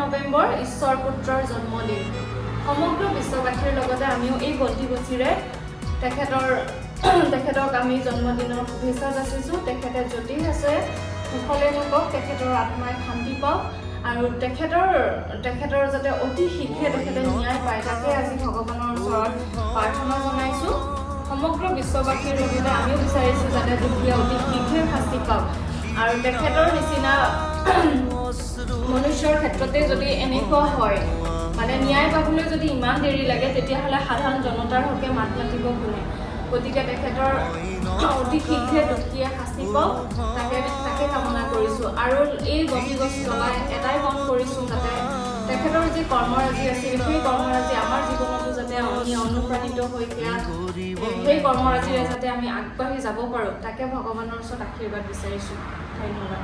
নৱেম্বৰ ঈশ্বৰ পুত্ৰৰ জন্মদিন। সমগ্ৰ বিশ্ববাসীৰ লগতে আমিও এই বন্তিগছিৰে তেখেতক আমি জন্মদিনৰ শুভেচ্ছা যাচিছোঁ। তেখেতে য'তেই আছে কুশলে থাকক, তেখেতৰ আত্মাই শান্তি পাওক আৰু তেখেতৰ যাতে অতি শীঘ্ৰে তেখেতে ন্যায় পায়, তাকে আজি ভগৱানৰ ওচৰত প্ৰাৰ্থনা জনাইছোঁ। সমগ্ৰ বিশ্ববাসীৰ লগতে আমিও বিচাৰিছোঁ যাতে দোষীয়ে অতি শীঘ্ৰে শাস্তি পাওক। আৰু তেখেতৰ নিচিনা মনুষ্যৰ ক্ষেত্ৰতে যদি এনেকুৱা হয়, মানে ন্যায় পাবলৈ যদি ইমান দেৰি লাগে, তেতিয়াহ'লে সাধাৰণ জনতাৰ হকে মাত মাতিব কোনে? গতিকে তেখেতৰ অতি শীঘ্ৰে দোষীয়ে শাস্তি পাওক, তাকে কামনা কৰিছোঁ। আৰু এই বন্তিগছ জ্বলাই এটাই মন কৰিছোঁ, যাতে তেখেতৰ যি কৰ্মৰাজি আছিল, সেই কৰ্মৰাজি আমাৰ জীৱনতো যাতে আমি অনুপ্ৰাণিত হৈ সেই কৰ্মৰাজিৰে যাতে আমি আগবাঢ়ি যাব পাৰোঁ, তাকে ভগৱানৰ ওচৰত আশীৰ্বাদ বিচাৰিছোঁ। ধন্যবাদ।